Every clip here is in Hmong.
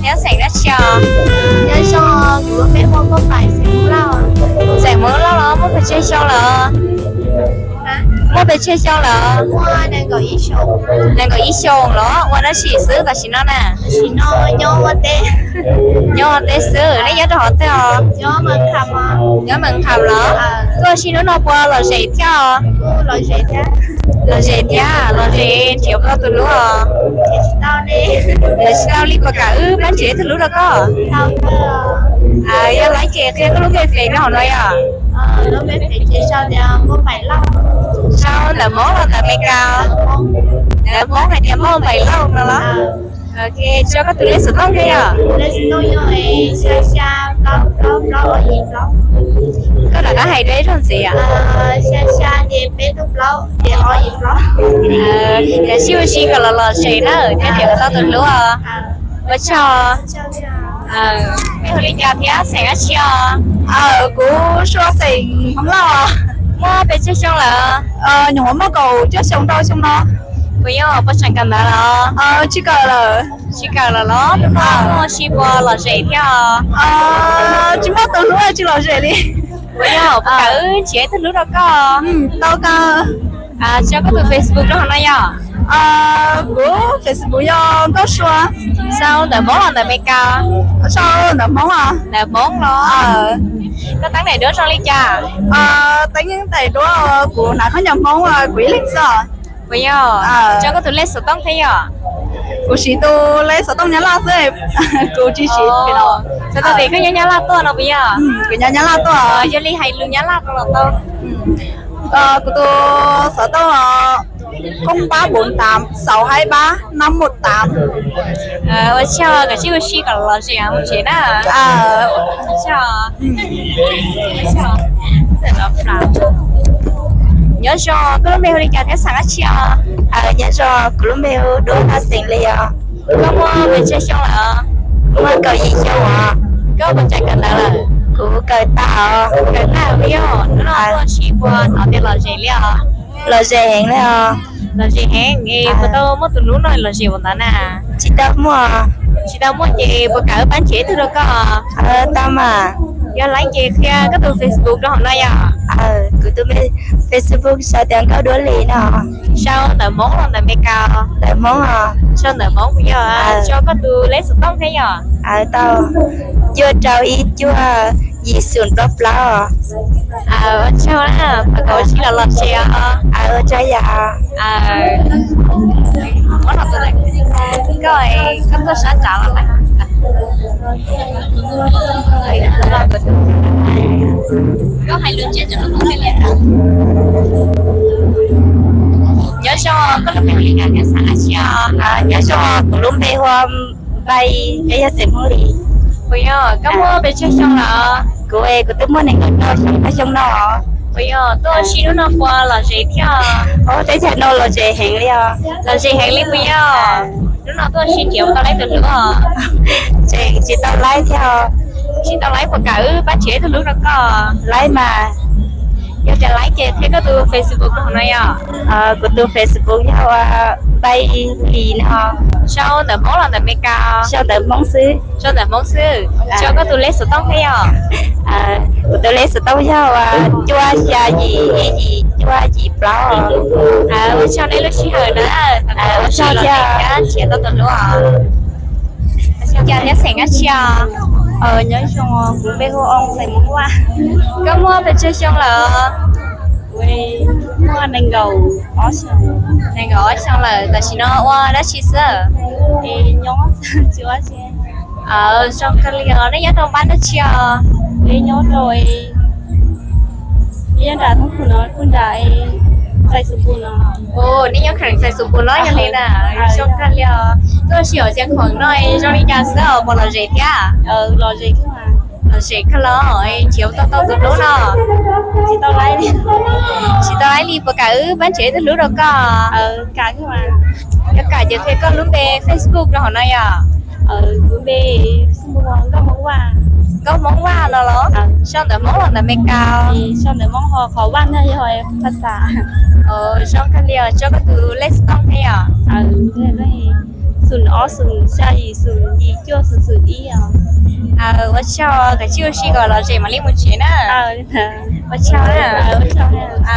Thiab xeem dab tsi os? Nyob zoo, kuv lub npe hu ua Nkauj Pais, xeem Hmoob Lauj. Xeem Hmoob Lauj los muaj pes tsawg xyoo lawm? Muaj pes tsawg xyoo lawm? Nees nkaum ib xyoos los? Ua dab tsi xwb tam sim no na? Tam sim no nyob ua teb. Nyob ua teb xwb. Nej nyob rau qhov twg os? Nyob Mes Kham los? Koj ua si hnub no puas lom zem thiab os? Lom zem thiab, lom zem nrhiav tau tus hlub os? Nrhiav tsis tau li, puas kam wb pab nrhiav ib tug hlub rau koj? Yog laiv ces qhia koj lub npe fem rau hauv no yom. Sau ntawv Hmoob los ntawv Amelikas? Ntawv Hmoob hais tias Nkauj Pais Lauj no los? Tso koj tus lej xov tooj thiab yom. Koj rov qab hais rau ib zaug ntxiv. Yog sib ua si kom los lom zem na, thiaj nrhiav tau tus hlub. Ua tsaug. Mej hu li cas thiab xeem dab tsi os? Kuv suav xeem Hmoob Lauj. Muaj pes tsawg xyoo lawm? Nyuam qhuav muaj kaum cuaj xyoo rau xyoo no. Puas yog puas tseem kawm ntawv los? Tsis kawm lawm. Tsis kawm lawm los? Hnub no ua si puas lom zem thiab os? Tsis muaj tus hlub tsis lom zem li. Puas yog puas kam wb nrhiav ib tug hlub rau koj? Tau kawg. Tso koj tus Facebook rau hauv no yom. Kuv Facebook yog Nkauj Sua. Sau ntawv Hmoob los ntawv Amelikas? Sau ntawv Hmoob os. Ntawv Hmoob los? Koj teeb daim duab zoo li cas? Teeb daim duab kuv hnav khaub ncaws Hmoob kuv ib leeg xwb os. Puas yog? Tso koj tus lej xov tooj thiab yom. Kuv siv tus lej xov tooj Nyab Laj xwb, kuv tsis siv. Txhais tau tias koj nyob Nyab Laj tuaj no puas yog? Kuv nyob Nyab Laj tuaj. Yog li hais lus Nyab Laj rau los tau. Kuv tus xov tooj không ba bốn tám sáu hai ba năm một tám. Ua tsaug, kom sib ua si kom lom zem mus tsev na. Nyob zoo, koj lub npe hu li cas thiab xeem dab tsi os? Nyob zoo, kuv lub npe hu Duab Vaj xeem Lis os. Koj muaj pes tsawg xyoo lawm? Muaj kaum yim xyoo os. Koj puas tseem kawm ntawv lawm? Kuv kawm tag os. Kawm tag puas yog? Hnub no tuaj ua si puas hnov tias lom zem li os? Lom zem heev li os. Lom zem heev es puas tau muaj tus hlub no lom zem ua ntawd na? Tsis tau muaj. Tsis tau muaj ces puas kam wb pab nrhiav ib tug rau koj? Tau mas. Yog laiv ces qhia koj tus Facebook rau hauv no yom. Kuv tus Facebook sau tias Nkauj Duab Lis no. Sau ntawv Hmoob los ntawv Amelikas? Ntawv Hmoob os. Sau ntawv Hmoob puas yog? Tso koj tus lej xov tooj thiab yom. Tau, cuaj rau ib cuaj yim xoom plaub plaub. Ua tsaug na, pab kom ua si los lom zem os. Ua tsaug yam. Koj, koj tuaj sab nrad los lawm. Koj hais lus Nplog. Nyob zoo, koj lub npe hu li cas thiab xeem dab tsi os? Nyob zoo, kuv lub npe hu ua Npais, peb yog xeem Hmoob Lis. Puas yog? Koj muaj pes tsawg xyoo lawm? Kuv, kuv twb muaj nees nkaum rau xyoo, xyoo no. Puas yog? Tuaj ua si hnub no puas lom zem thiab? Teb chaws no lom zem heev li os. Lom zem heev li puas yog? Hnub no tuaj ua si nrhiav tau laib tus hlub os? Tseem tsis tau laib thiab. Tsis tau laib puas kam wb pab nrhiav ib tug hlub rau koj? Laib mas. Yog tias laib ces qhia koj tus Facebook rau hauv no yom. Kuv tus Facebook yog ua Npais Lis no. Sau ntawv Hmoob los ntawv Amelikas? Sau ntawv Hmoob xwb. Sau ntawv Hmoob xwb. Tso koj tus lej xov tooj thiab yom. Kuv tus lej xov tooj yog ua cuaj xya yim ib yim cuaj yim plaub. Ua tsaug nej lub sij hawm na. Ua tsaug thiab, nrhiav tau tus hlub. Cas thiab xeem dab tsi os? Nyob zoo, kuv npe hu ua Oo, xeem Hmoob Vaj. Koj muaj pes tsawg xyoo lawm? Kuv muaj nees nkaum ob xyoo. Nees nkaum ob xyoo lawm, tam sim no ua dab tsi xwb? Nyob tsis ua dab tsi. Zoo kawg li os, nej nyob rau npab dab tsi os? Nyob rau nram Thoob Pus no, nram Xais Xus Pus no. Nej nyob kheem Xais Xus Pus no yog li na. Zoo kawg li os, tuaj ua si hauv Xais Xus Pus no zoo li cas xwb os, puas lom zem thiab? Lom zem kawg los nrhiav tau tau tus hlub no? Tsis tau laib li, puas kam wb pab nrhiav ib tug hlub rau koj? Yog kam ces qhia koj lub npe Facebook rau hauv no yom. Kuv npe Nkauj Hmoob Vaj. Nkauj Hmoob Vaj no los? Sau ntawv Hmoob los ntawv Amelikas? Sau ntawv Hmoob, ho qhov Vaj no yog phas xas. Zoo kawg li os, tso koj tus lej xov tooj thiab yom. xoom ob, xoom xya, yim xoom, yim cuaj, xoom xoom ib os. Ua tsaug, kav tsij ua si kom lom zem mam li mus tsev na. Ua tsaug na.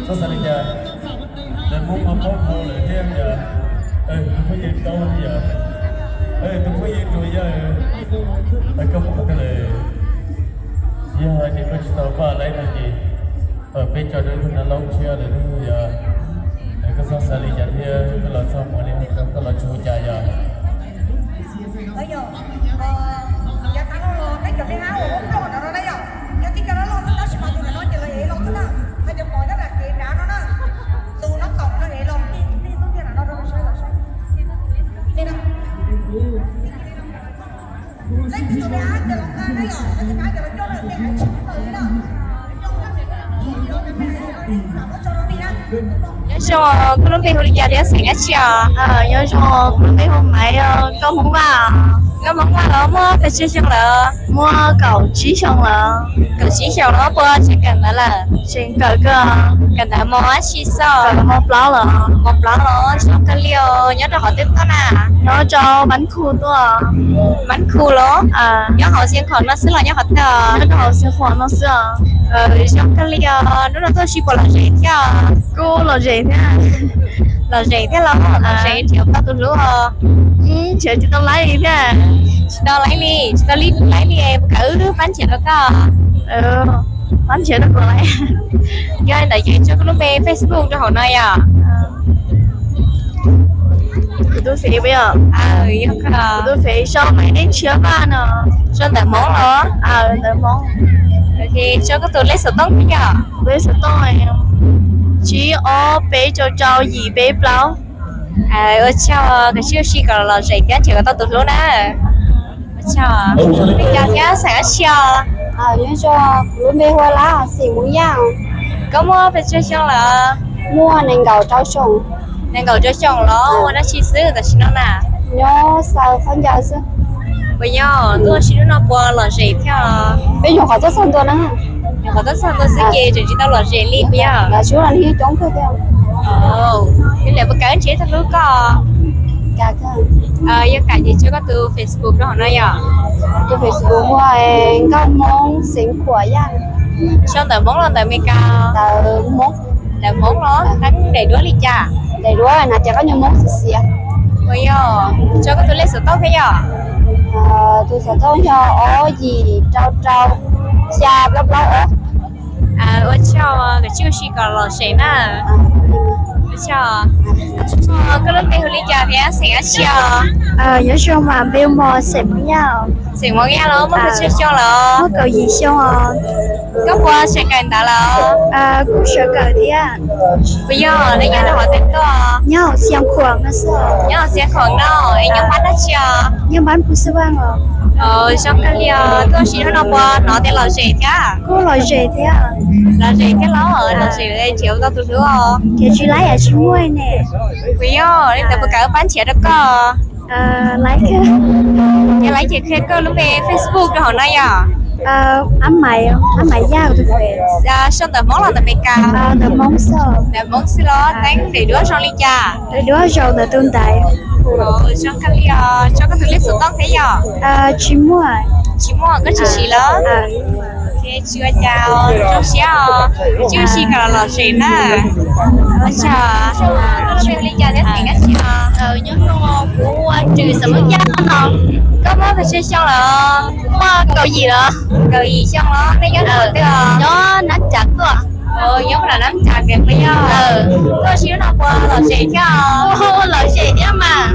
Txhob xav li cas, lawv Hmoob muaj plaub hau lawm thiab yog, tus phooj ywg Kaub thiab yog, tus phooj ywg Rua yog, koj mus qhov twg lawm? Yog hais tias koj tsis tau paj laib no ces peb tso rau ib tug nab laub tshiab lawm yog, koj txhob xav li cas thiab koj los txog mus li koj los tsis ua cas yog. Nyob zoo, koj lub npe hu li cas thiab xeem dab tsi os? Nyob zoo, kuv lub npe hu Maiv, koj Hmoob Vaj? Koj Hmoob Vaj los muaj pes tsawg xyoo lawm? Muaj kaum tsib xyoo lawm. Kaum tsib xyoo los puas tseem kawm ntawv lawm? Tseem kawm kawg. Kawm ntawv mos dab tsi xwb? Kawm mos plaub lawm. Mos plaub los zoo kawg li os. Nyob rau qhov twg tuaj na? Nyob rau Mab Khu tuaj. Mab Khu los? Nyob hauv Xeev Khuam no xwb los nyob qhov twg? Nyob rau hauv Xeev Khuam no xwb os. Zoo kawg li os. Hnub no tuaj ua si puas lom zem thiab? Kuj lom zem thiab. Lom zem thiab los? Lom zem nrhiav tau tus hlub os? Nrhiav tsis tau laib li thiab. Tsis tau laib li, tsis tau laib li, puas kam wb pab nrhiav rau koj? Pab nrhiav rau kuv laib. Yog li ntawd ces tso koj lub npe Facebook rau hauv no yom. Kuv tus Fev puas yog? Kuv tus Fev sau Maiv Neej Tshiab Vaj no. Sau ntawv Hmoob los? Ntawv Hmoob. Tso koj tus lej xov tooj thiab yom. Lej xov tooj tsib ob peb rau rau yim peb plaub. Ua tsaug, kav tsij ua si kom lom zem thiab nrhiav kom tau tus hlub na. Ua tsaug. Li cas thiab xeem dab tsi os? Nyob zoo, kuv lub npe hu ua Lab, xeem Hmoob Yaj. Koj muaj pes tsawg xyoo lawm? Muaj nees nkaum rau xyoo. Nees nkaum rau xyoo los ua dab tsi xwb tam sim no na? Nyob xaws khaub ncaws xwb. Puas yog tuaj ua si hnub no puas lom zem thiab? Peb nyuam qhuav tuaj txog ntua na. Nyuam qhuav tuaj txog ntua xwb ces tseem tsis tau lom zem li puas yog? Lawv tsis ua li coob kawg thiab. Yog li puas kam wb nrhiav tus hlub koj? Yog kam ces tso koj tus Facebook rau hauv no yom. Tus Facebook hu ua Nkauj Hmoob Xeev Khuam Yaj. Sau ntawv Hmoob los ntawv Meskas? Ntawv Hmoob. Ntawv Hmoob los? Teeb daim duab li cas? Daim duab hnav ces koj nyob Hmoob xiav xiav. Puas yog? Tso koj tus lej xov tooj thiab yom. Tus xov tooj yog ob yim rau rau xya plaub plaub ob. Ua tsaug, kav tsij ua si kom lom zem na. Ua tsaug. Koj lub npe hu li cas thiab xeem dab tsi os? Nyob zoo mas, npe hu ua Xeem Hmoob Yaj. Xeem Hmoob Yaj los muaj pes tsawg xyoo lawm? Muaj kaum yim xyoo os. Koj puas sawv kawm ntawv lawm? Kuj sawv kawm thiab. Puas yog nej nyob rau qhov twg tuaj? Nyob hauv Xia Khuam no xwb. Nyob hauv Xia Khuam no, es nyob npab dab tsi os? Nyob npab Phu Xab Vaj os. Zoo kawg li os, tuaj ua si hnub no puas hnov tias lom zem thiab? Kuj lom zem thiab. Lom zem thiab los? Lom zem nrhiav tau tus hlub os? Nrhiav tsis laib yam tsis muaj ne. Puas yog li ntawd puas kam wb pab nrhiav rau koj? Laib kawg. Yog laib ces qhia koj lub npe Facebook rau hauv no yom. Ab Maiv, Ab Maiv Yaj tus npe. Sau ntawv Hmoob los ntawv Meskas? Ntawv Hmoob xwb. Ntawv Hmoob xwb los? Teeb daim duab zoo li cas? Daim duab zoo ntawm tus ntaiv. Zoo kawg li os, tso koj tus lej xov tooj thiab yom. Tsis muaj. Tsis muaj, koj tsis siv los? Tsis ua cas, zoo siab os, kav tsij ua si kom lom zem na. Ua tsaug. Koj lub npe hu li cas thiab xeem dab tsi os? Nyob zoo, kuv hu ua Rwm Xeem Hmoob Yaj no. Koj muaj pes tsawg xyoo lawm? Muaj kaum yim lawm. Kaum yim xyoo los? Nej nyob qhov twg os? Nyob Nab Cav tuaj. Nyob nram Nab Cav tiag puas yog? Tuaj ua si hnub no puas lom zem thiab? Lom zem thiab mas.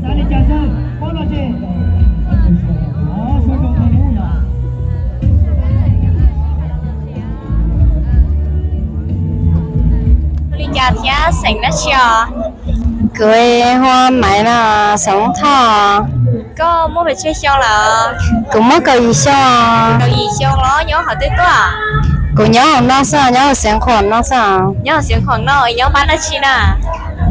Xav li cas xwb, pab los tsev. Sawv zoo tau lub yom. Thiab xeem dab tsi os? Kuv hu ua Maiv no, xeem Hmoob Thoj. Koj muaj pes tsawg xyoo lawm? Kuv muaj kaum yim xyoo. Kaum yim xyoo los nyob qhov twg tuaj? Kuv nyob hauv no xwb, nyob hauv Xeev Khuam no xwb. Nyob hauv Xeev Khuam no, nyob npab dab tsi na?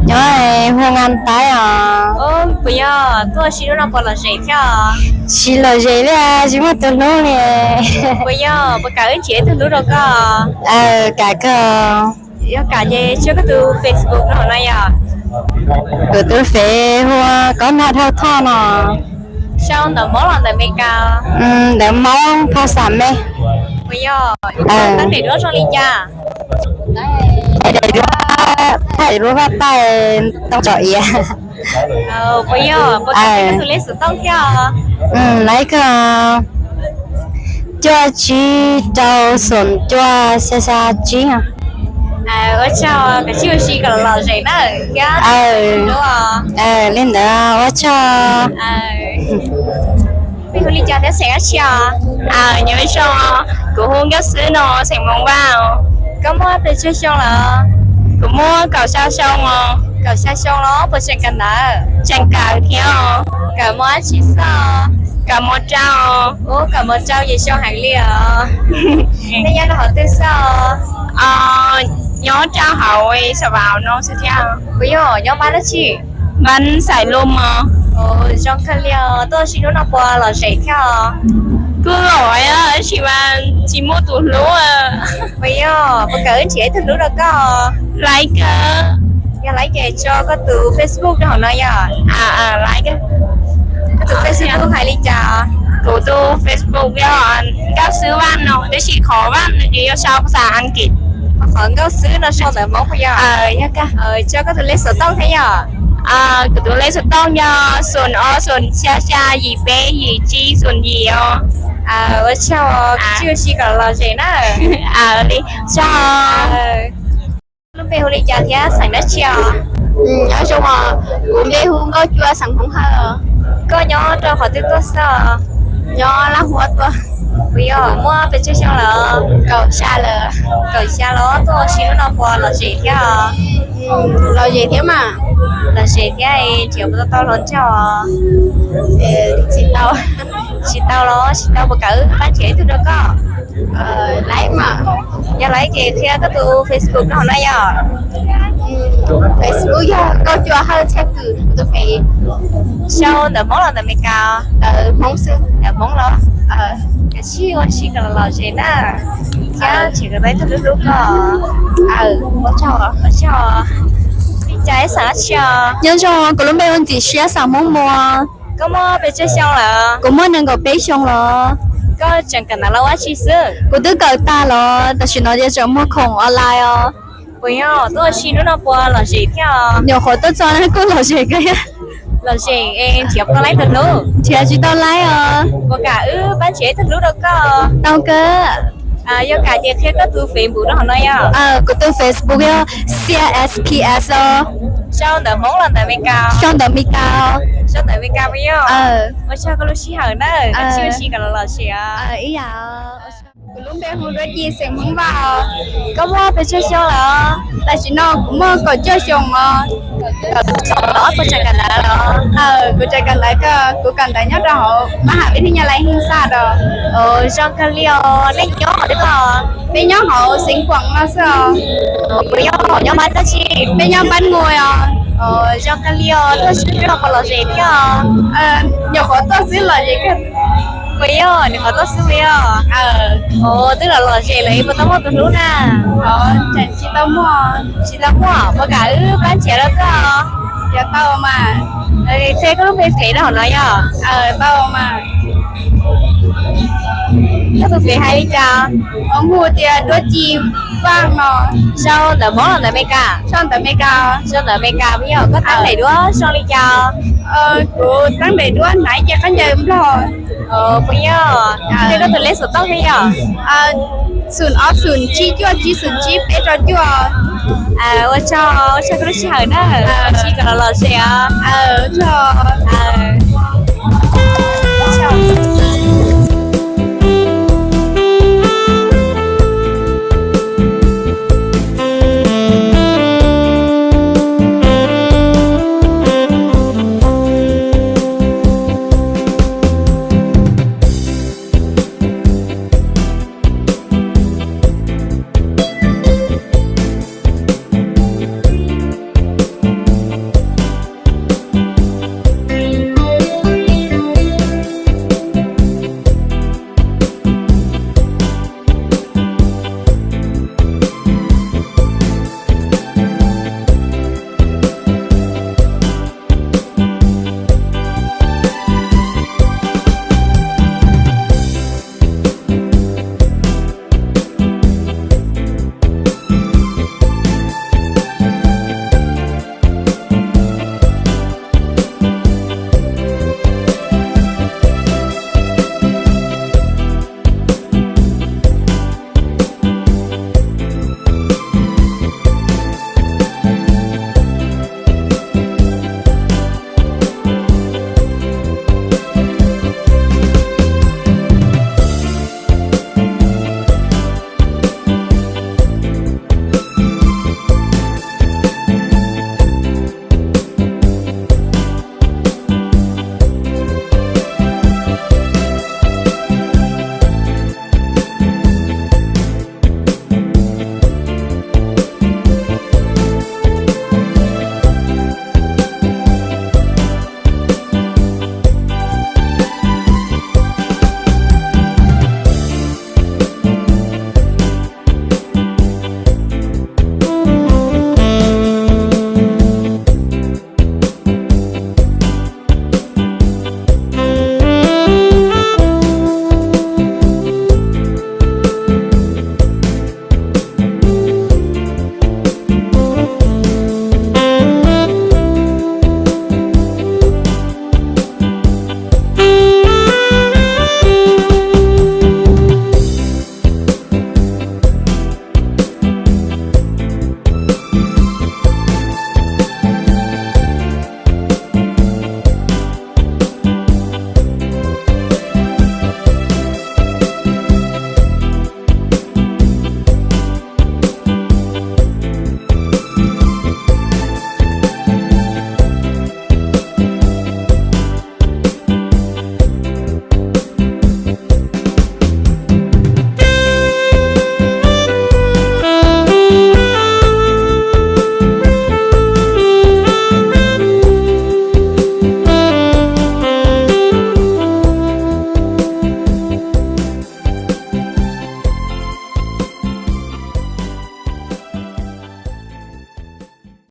Nyob hu Nkas Taib os. Puas yog tuaj ua si hnub no puas lom zem thiab? Tsis lom zem li, tsis muaj tus hlub li. Puas yog, puas kam wb nrhiav ib tug hlub rau koj? Aw, kam kawg. Yog kam ces tso koj tus Facebook rau hauv no yom. Kuv tus Face hu ua Kob Nag Dhau Thoj no. Sau ntawv Hmoob los ntawv Meskas? Ntawv Hmoob, phas xas me. Puas yog, tab daim duab zoo li cas? Daim duab, daim duab vaj taij too tsom iav. Puas yog, puas kam koj tus lej xov tooj thiab? Laiv kawg, cuaj tsib rau xoom cuaj xya xya tsib. Ua tsaug, koj ua si kom lom zem na thiab. Li ntawd ua tsaug. Peb hu li cas thiab xeem dab tsi os? Nyob zoo, kuv hu Nkauj Xwb no, xeem Hmoob Vaj. Koj muaj pes tsawg xyoo lawm? Kuv muaj kaum xya xyoo os. Kaum xya xyoo los puas tseem kawm ntawv? Tseem kawm thiab. Kawm mos dab tsi xwb? Kawm mos rau. Ua kawm mos rau ces zoo heev li os. Nej nyob rau qhov twg xwb? Nyob rau hauv Xav Vam no xwb thiab. Puas yog nyob npab dab tsi? Npab Xais Lus mog. Zoo kawg li os, tuaj ua si hnub no puas lom zem thiab? Kuj lom tab sis mas tsis muaj tus hlub. Puas yog, puas kam wb nrhiav ib tug hlub rau koj? Laiv kawg. Yog laiv ces tso koj tus Facebook rau hauv no yom. Laiv, koj tus Facebook hais li cas? Kuv tus Facebook yog Nkauj Xwb Vaj no, tab sis qhov Vaj no ces yuav sau phas xas Askiv. Qhov Nkauj Xwb no sau ntawv Hmoob puas yog? Tso koj tus lej xov tooj thiab yom. Kuv tus lej xov tooj yog xoom ob xoom xya xya yim peb yim tsib xoom yim os. Ua tsaug, tsis ua si kom lom zem na. Li tsaug. Lub npe hu li cas thiab xeem dab tsi os? Nyob zoo os, kuv npe hu Nkauj Cua, xeem Hmoob Hawj. Koj nyob rau qhov twg tuaj xwb? Nyob Laj Huab tuaj. Puas yog, muaj pes tsawg xyoo lawm? Kaum xya lawm. Kaum xya los tuaj ua si hnub no puas lom zem thiab? Lom zem thiab mas. Lom zem thiab, nrhiav puas tau hluas nraug? Tsis tau. Tsis tau los tsis tau, puas kam wb pab nrhiav ib tug rau koj? Laiv mas. Yog laiv ces qhia koj tus Facebook rau hauv no yom. Facebook yog Nkauj Cua Hawj Txhiaj Kws tus Face. Sau ntawv Hmoob los ntawv Meskas? Ntawv Hmoob xwb. Ntawv Hmoob los? Kav tsij ua si kom lom zem na, thiab nrhiav kom tau ib tug hlub hlub koj. Ua tsaug. Li cas, xeem dab tsi os? Nyob zoo, kuv lub npe hu Ntxim Siab, xeem Hmoob Muas. Koj muaj pes tsawg xyoo lawm? Kuv muaj nees nkaum peb xyoo los. Koj tseem kawm ntawv los ua dab tsi xwb? Kuv twb kawm tag los, tam sim no ces tseem muag khoom online os. Puas yog, tuaj ua si hnub no puas lom zem thiab? Nyuam qhuav tuaj txog kuj lom zem kawg. Lom zem es nrhiav puas tau laib tus hlub? Nrhiav tsis tau laib os. Puas kam wb pab nrhiav ib tug hlub rau koj? Tau kawg. Yog kam ces qhia koj tus Facebook rau hauv no yom. Kuv tus Facebook yog C S P S os. Sau ntawv Hmoob los ntawv Meskas? Sau ntawv Meskas. Sau ntawv Meskas puas yog? Ua tsaug koj lub sij hawm na, koj tsis ua si kom lom zem os. Ib yam. Kuv lub npe hu Duab Ci, xeem Hmoob Vaj os. Koj muaj pes tsawg xyoo lawm? Tam sim no kuv muaj kaum cuaj xyoo os. Kaum cuaj xyoo los puas tseem kawm ntawv los? Kuv tseem kawm ntawv kawg, kuv kawm ntawv nyob rau hauv mab ham vib thib nyab lais Hwj Xaj os. Zoo kawg li os, nej nyob qhov twg tuaj? Peb nyob hauv Xeev Khuam no xwb os. Puas yog nyob npab dab tsi? Peb nyob npab Nkuj os. Zoo kawg li os, tuaj ua si hnub no puas lom zem thiab? Nyuam qhuav tuaj xwb, lom zem kawg. Puas yog, nyuam qhuav tuaj xwb puas yog? Twb los lom zem lawm puas tau muaj tus hlub na? Tsis tau muaj. Tsis tau muaj, puas kam wb pab nrhiav rau koj? Yog tau mas. Qhia koj lub npe Fev rau hauv no yom. Tau mas. Koj tus Fev hais li cas? Hu tias Duab Ci Vaj no. Sau ntawv Hmoob los ntawv Meskas? Sau ntawv Meskas. Sau ntawv Meskas puas yog? Koj teeb daim duab zoo li cas? Kuv teeb daim duab hnav ib ce khaub ncaws Nplog. Puas yog? Qhia koj tus lej xov tooj thiab yom. Xoom ob xoom tsib cuaj tsib xoom tsib peb rau cuaj. Ua tsaug, ua tsaug koj lub sij hawm na, ua si kom lom zem os.